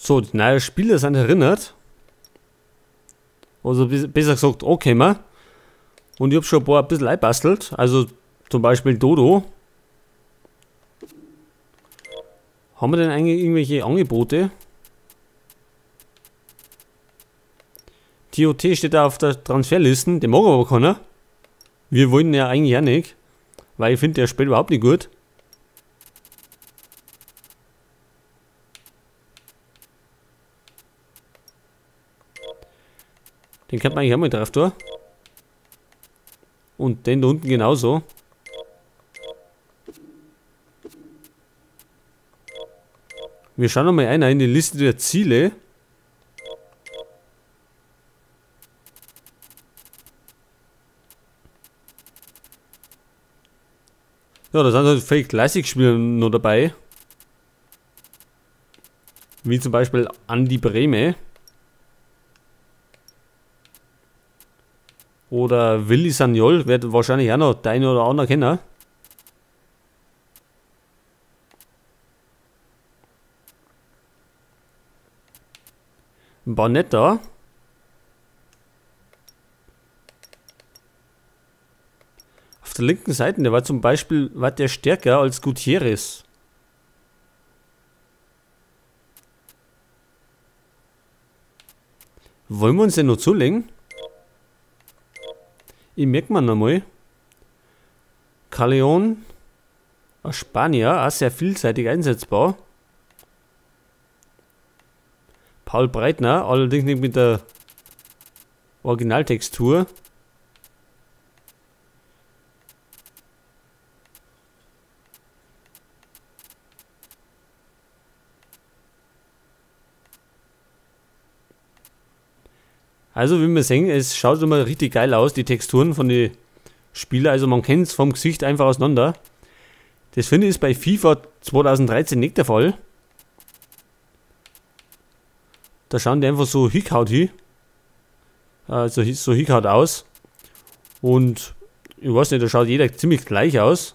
So, die neuen Spieler sind erinnert. Also besser gesagt, angekommen. Und ich habe schon ein paar ein bisschen einbastelt. Also zum Beispiel Dodo. Haben wir denn eigentlich irgendwelche Angebote? TOT steht da auf der Transferliste, den mag aber keiner. Wir wollen ja eigentlich auch nicht, weil ich finde, der spielt überhaupt nicht gut. Den könnte man eigentlich auch mal drauf tun. Und den da unten genauso. Wir schauen nochmal einer in die Liste der Ziele. Ja, da sind halt Fake Classic Spieler noch dabei. Wie zum Beispiel Andi Brehme. Oder Willi Sagnol, wird wahrscheinlich auch noch der eine oder andere kennen. Barnetta. Auf der linken Seite, der war zum Beispiel, war der stärker als Gutierrez. Wollen wir uns den noch zulegen? Ich merke mir nochmal. Caleon, ein Spanier, auch sehr vielseitig einsetzbar. Paul Breitner, allerdings nicht mit der Originaltextur. Also wie wir sehen, es schaut immer richtig geil aus, die Texturen von den Spielern. Also man kennt es vom Gesicht einfach auseinander. Das finde ich ist bei FIFA 2013 nicht der Fall. Da schauen die einfach so hickhaut hin. Also so hickhaut aus. Und ich weiß nicht, da schaut jeder ziemlich gleich aus.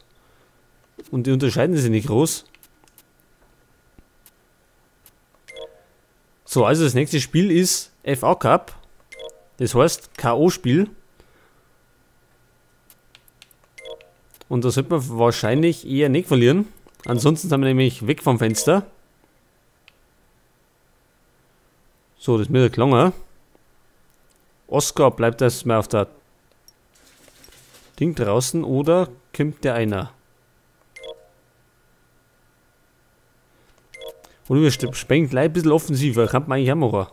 Und die unterscheiden sich nicht groß. So, also das nächste Spiel ist FA Cup. Das heißt K.O.-Spiel. Und da sollte man wahrscheinlich eher nicht verlieren. Ansonsten sind wir nämlich weg vom Fenster. So, das ist mir gelungen. Oscar bleibt erstmal auf der Ding draußen oder kommt der einer? Oder wir springen gleich ein bisschen offensiver. Kann man eigentlich auch machen.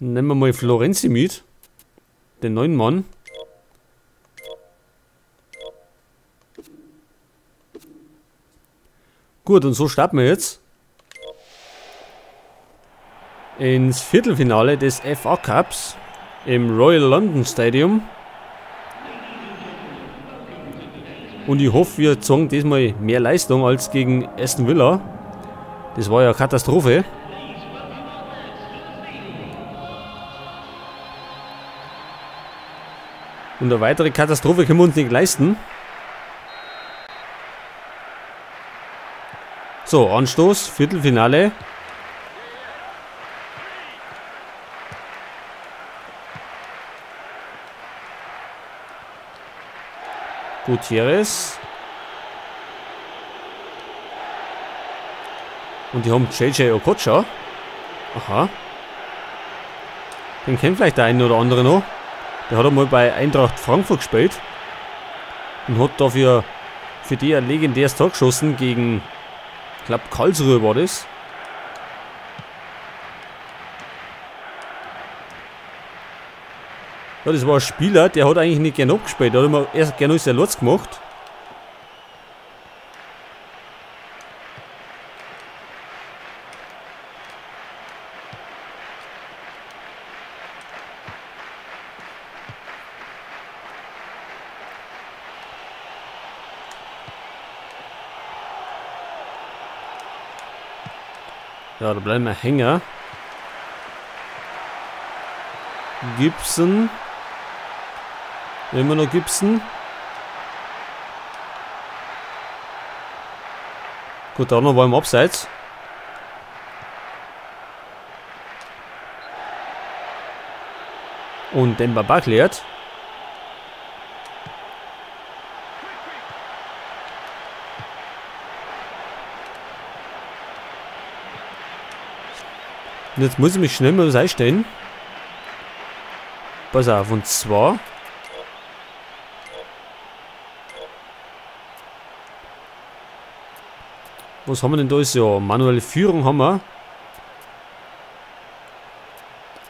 Nehmen wir mal Florenzi mit. Den neuen Mann. Gut, und so starten wir jetzt ins Viertelfinale des FA Cups im Royal London Stadium. Und ich hoffe, wir zeigen diesmal mehr Leistung als gegen Aston Villa. Das war ja eine Katastrophe. Und eine weitere Katastrophe können wir uns nicht leisten. So, Anstoß, Viertelfinale. Gutierrez. Und die haben JJ Okocha. Aha. Den kennt vielleicht der eine oder andere noch. Der hat einmal bei Eintracht Frankfurt gespielt. Und hat dafür für die ein legendäres Tor geschossen gegen, ich glaube, Karlsruhe war das. Ja, das war ein Spieler, der hat eigentlich nicht gerne abgespielt. Der hat immer erst gerne alles Lotz gemacht. Ja, da bleiben wir hängen. Gibson. Immer noch Gibson. Gut, der andere war im Abseits. Und Demba Ba klärt. Und jetzt muss ich mich schnell mal was einstellen. Pass auf, und zwar... Was haben wir denn da? Ist ja manuelle Führung haben wir.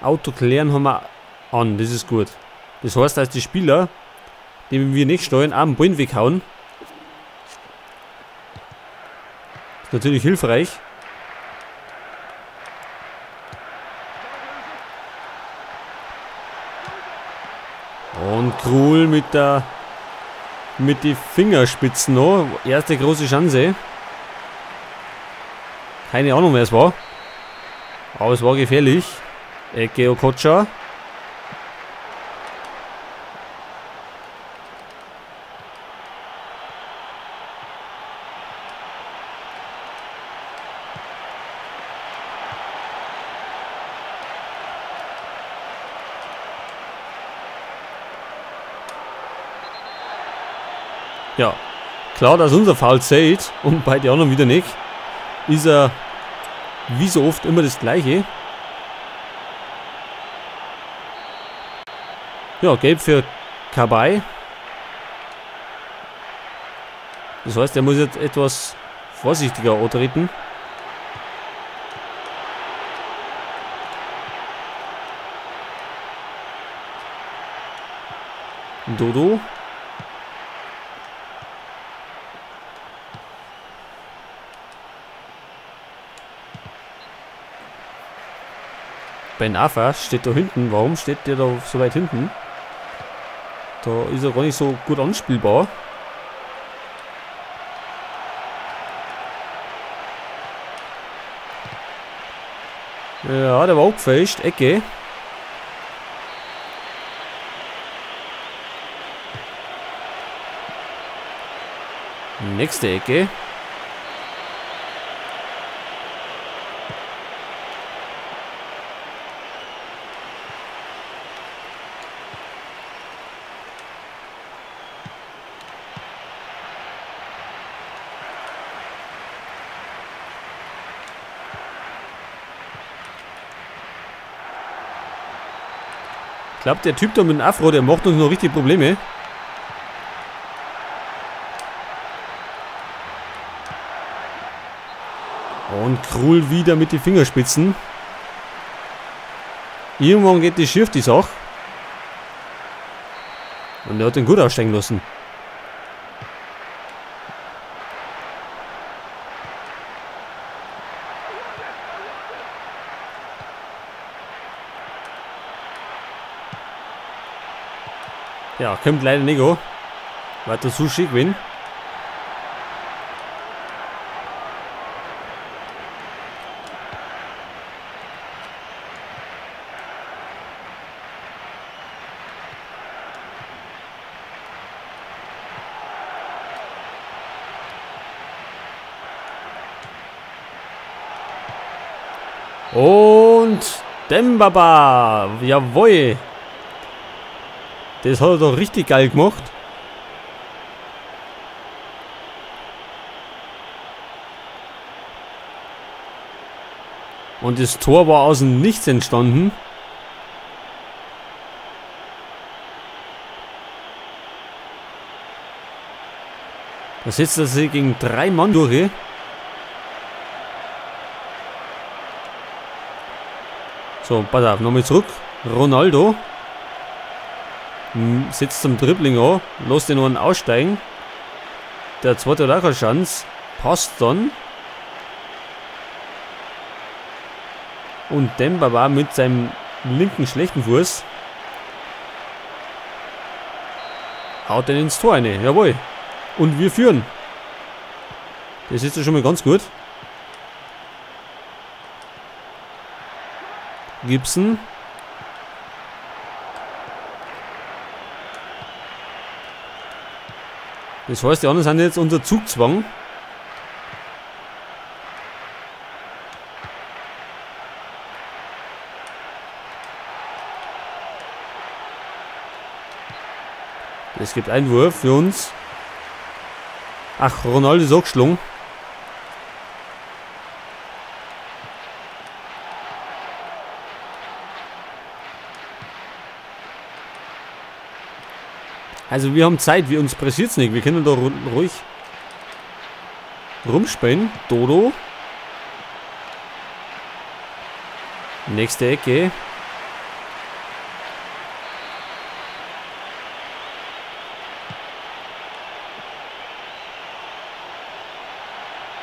Autoklären haben wir an, das ist gut. Das heißt, dass die Spieler, die wir nicht steuern, auch den Ball weghauen. Ist natürlich hilfreich. Und Krul mit die Fingerspitzen noch. Erste große Chance. Keine Ahnung, wer es war. Aber es war gefährlich. Ecke Okocha. Ja, klar, dass unser Foul zählt und bei den anderen wieder nicht. Ist er wie so oft immer das Gleiche. Ja, gelb für Kabay. Das heißt, er muss jetzt etwas vorsichtiger antreten. Dodo. Ben Arfa steht da hinten. Warum steht der da so weit hinten? Da ist er gar nicht so gut anspielbar. Ja, der war auch gefälscht. Ecke. Nächste Ecke. Ich glaube, der Typ da mit dem Afro, der macht uns noch richtig Probleme. Und Krul wieder mit den Fingerspitzen. Irgendwann geht die schief, die Sache. Und er hat den gut aussteigen lassen. Ja, kommt leider nicht an. Weiter Sushi gewinnen. Und Demba Ba. Jawohl. Das hat er doch richtig geil gemacht. Und das Tor war aus dem Nichts entstanden. Da setzt er sich gegen 3 Mann durch. So, pass auf, nochmal zurück. Ronaldo setzt zum Dribbling an, lässt den einen aussteigen. Der zweite hat auch keine Chance. Passt dann. Und Demba Ba mit seinem linken schlechten Fuß haut den ins Tor rein. Jawohl. Und wir führen. Das ist ja schon mal ganz gut. Gibson. Das heißt, die anderen sind jetzt unter Zugzwang. Es gibt Einwurf für uns. Ach, Ronaldo ist auch geschlungen. Also wir haben Zeit, wir uns pressiert's nicht. Wir können da ruhig rumspielen. Dodo. Nächste Ecke.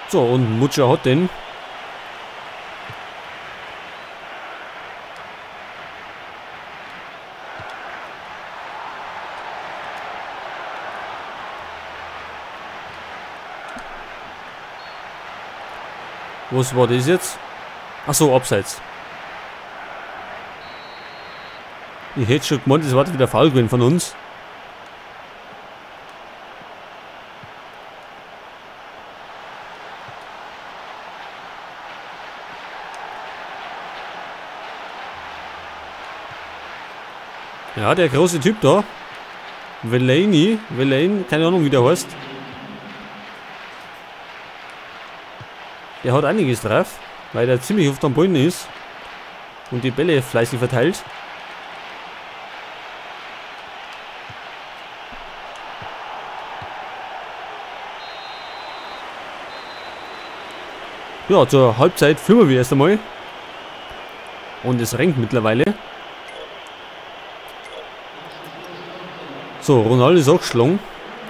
So, und Mucha hat den. Was war das jetzt? Achso, abseits. Ich hätte schon gemeint, das war wieder faul gewesen von uns. Ja, der große Typ da. Vellani, keine Ahnung, wie der heißt. Der hat einiges drauf, weil der ziemlich oft am Boden ist und die Bälle fleißig verteilt. Ja, zur Halbzeit führen wir erst einmal. Und es rennt mittlerweile. So, Ronaldo ist auch geschlagen.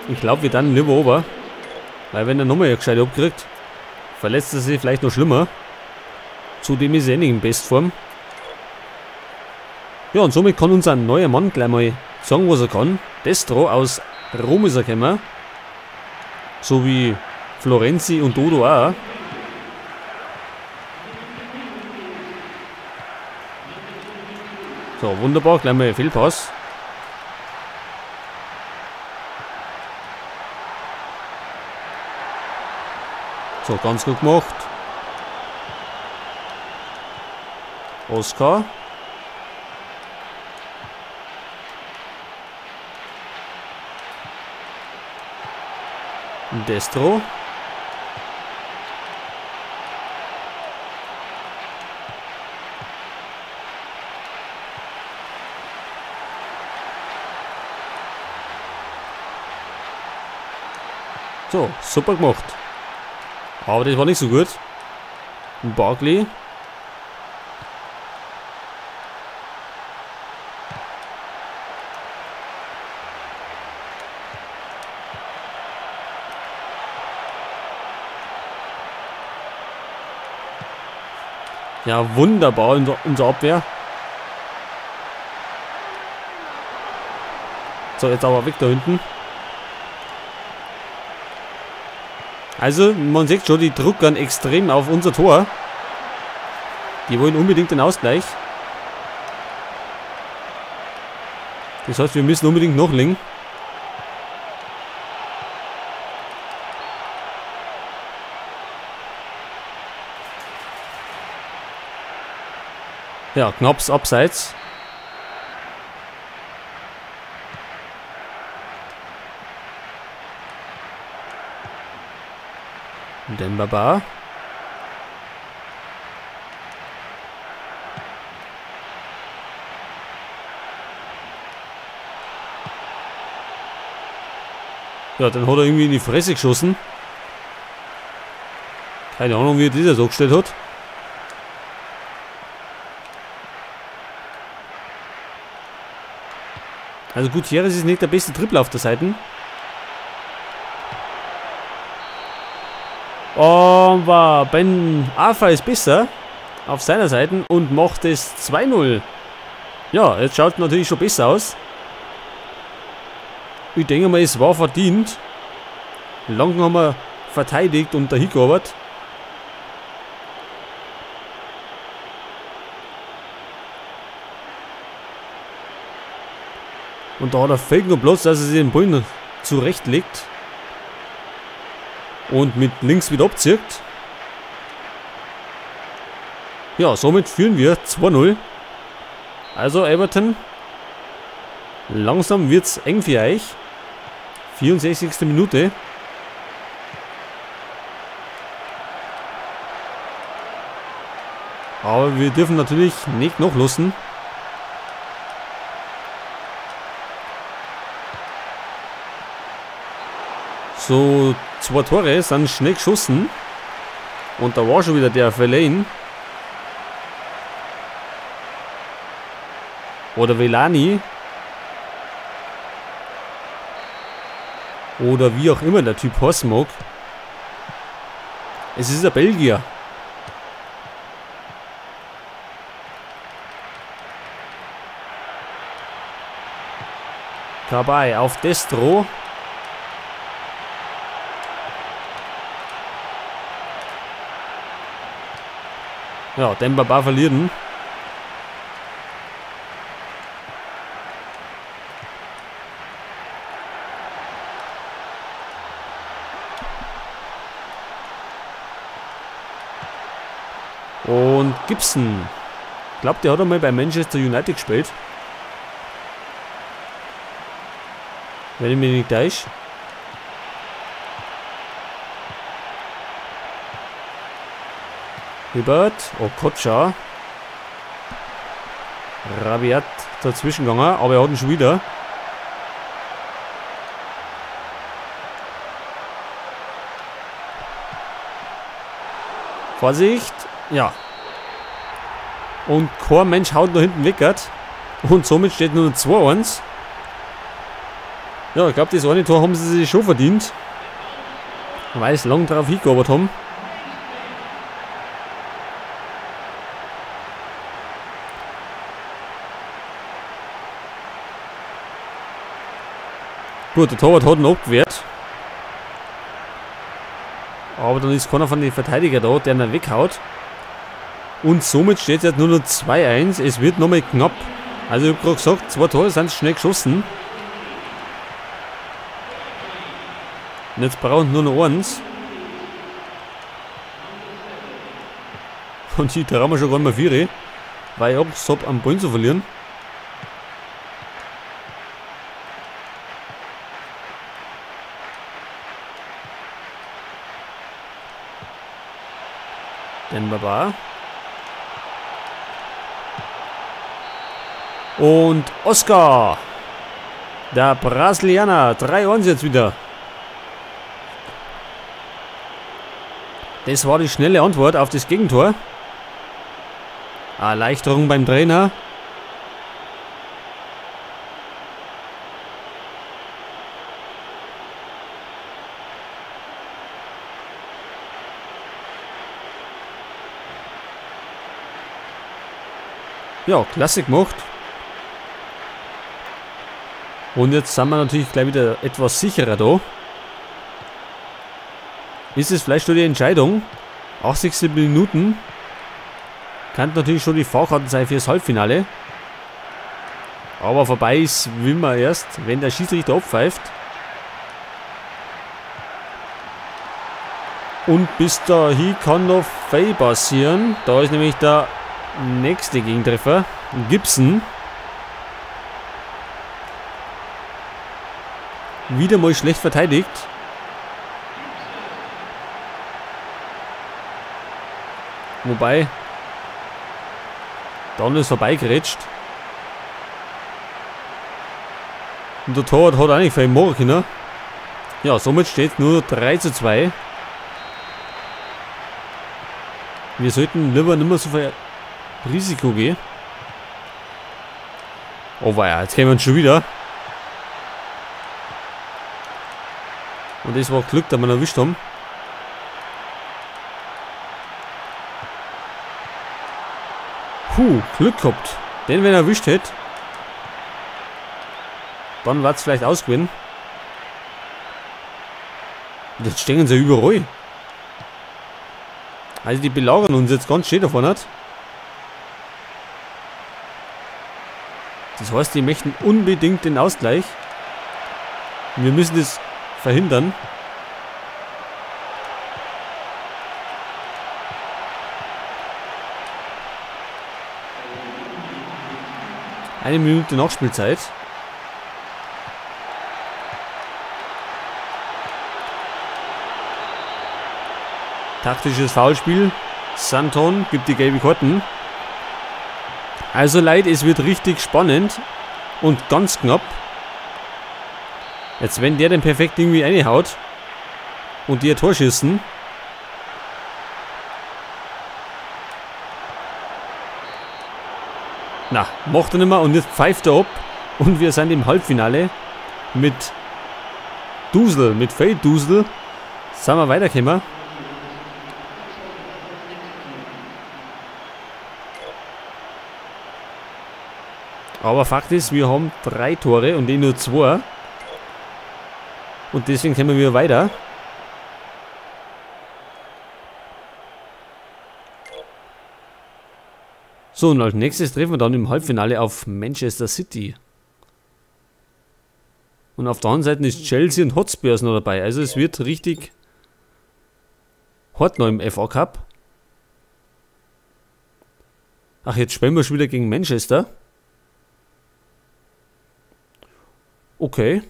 Ich glaube, wir dann lieber ober. Weil wenn er nochmal gescheit abkriegt, verletzt er sich vielleicht noch schlimmer. Zudem ist er nicht in Bestform. Ja, und somit kann unser neuer Mann gleich mal sagen, was er kann. Destro aus Rom ist er gekommen. So wie Florenzi und Dodo auch. So, wunderbar, gleich mal Fehlpass. So, ganz gut gemacht. Oscar. Destro. So, super gemacht. Aber das war nicht so gut. Barkley. Ja, wunderbar, unsere Abwehr. So, jetzt aber weg da hinten. Also, man sieht schon, die drucken extrem auf unser Tor. Die wollen unbedingt den Ausgleich. Das heißt, wir müssen unbedingt noch legen. Ja, knapps abseits. Demba. Ja, dann hat er irgendwie in die Fresse geschossen. Keine Ahnung, wie er das so gestellt hat. Also Gutierrez ist nicht der beste Dribbler auf der Seite. Aber Ben Arfa ist besser auf seiner Seite und macht es 2-0. Ja, jetzt schaut natürlich schon besser aus. Ich denke mal, es war verdient. Lang haben wir verteidigt und dahin gearbeitet. Und da hat er völlig nur Platz, dass er sich den Bullen zurechtlegt. Und mit links wieder abzieht. Ja, somit führen wir 2-0. Also Everton, langsam wird's eng für euch. 64. Minute. Aber wir dürfen natürlich nicht nachlassen. So, 2 Tore sind schnell geschossen. Und da war schon wieder der Verlaine. Oder Velani. Oder wie auch immer der Typ heißen mag. Es ist ein Belgier. Dabei auf Destro. Ja, Demba Ba verlieren. Und Gibson. Ich glaube, der hat einmal bei Manchester United gespielt. Wenn ich mich nicht täusche. Hibbert, Okocha. Rabiat dazwischen gegangen, aber er hat ihn schon wieder. Vorsicht! Ja. Und kein Mensch haut noch hinten weg. Und somit steht nur 2-1. Ja, ich glaube, das eine Tor haben sie sich schon verdient. Weil sie lang drauf hingearbeitet haben. Gut, der Torwart hat ihn abgewehrt. Aber dann ist keiner von den Verteidigern da, der ihn weghaut. Und somit steht es jetzt nur noch 2-1. Es wird nochmal knapp. Also ich habe gerade gesagt, 2 Tore sind schnell geschossen. Und jetzt brauchen nur noch eins. Und die trauen wir schon gar nicht mehr 4, weil ich Angst habe, am Ball zu verlieren. Demba Ba. Und Oscar. Der Brasilianer. 3-1 jetzt wieder. Das war die schnelle Antwort auf das Gegentor. Erleichterung beim Trainer. Ja, klasse gemacht. Und jetzt sind wir natürlich gleich wieder etwas sicherer da. Ist es vielleicht schon die Entscheidung? 80. Minuten. Kann natürlich schon die Fahrkarten sein fürs Halbfinale. Aber vorbei ist, will man erst, wenn der Schiedsrichter abpfeift. Und bis dahin kann noch viel passieren. Da ist nämlich der nächste Gegentreffer. Gibson. Wieder mal schlecht verteidigt. Wobei, dann ist vorbeigerätscht. Und der Torwart hat auch nicht viel machen können. Ja, somit steht nur 3:2. Wir sollten lieber nicht mehr so viel Risiko gehen. Oh weia, jetzt kämen wir schon wieder. Und das war Glück, dass wir ihn erwischt haben. Puh, Glück gehabt. Denn wenn er erwischt hätte, dann war es vielleicht ausgewinnen. Und jetzt stehen sie überall. Also die belagern uns jetzt ganz schön davon hat. Das heißt, die möchten unbedingt den Ausgleich. Und wir müssen das verhindern. Eine Minute Nachspielzeit. Taktisches Foulspiel. Santon gibt die gelbe Karten. Also Leute, es wird richtig spannend und ganz knapp. Jetzt wenn der den perfekt irgendwie reinhaut und die ein Tor schießen. Na, macht er nicht mehr und jetzt pfeift er ab. Und wir sind im Halbfinale mit Dusel, mit Feldusel. Sind wir weitergekommen. Aber Fakt ist, wir haben 3 Tore und die nur 2. Und deswegen kommen wir weiter. So, und als nächstes treffen wir dann im Halbfinale auf Manchester City. Und auf der anderen Seite ist Chelsea und Hotspurs noch dabei. Also es wird richtig hart noch im FA Cup. Ach, jetzt spielen wir schon wieder gegen Manchester. Okay.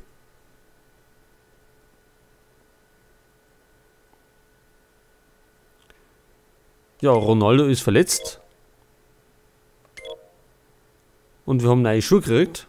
Ja, Ronaldo ist verletzt. Und wir haben neue Schuhe gekriegt.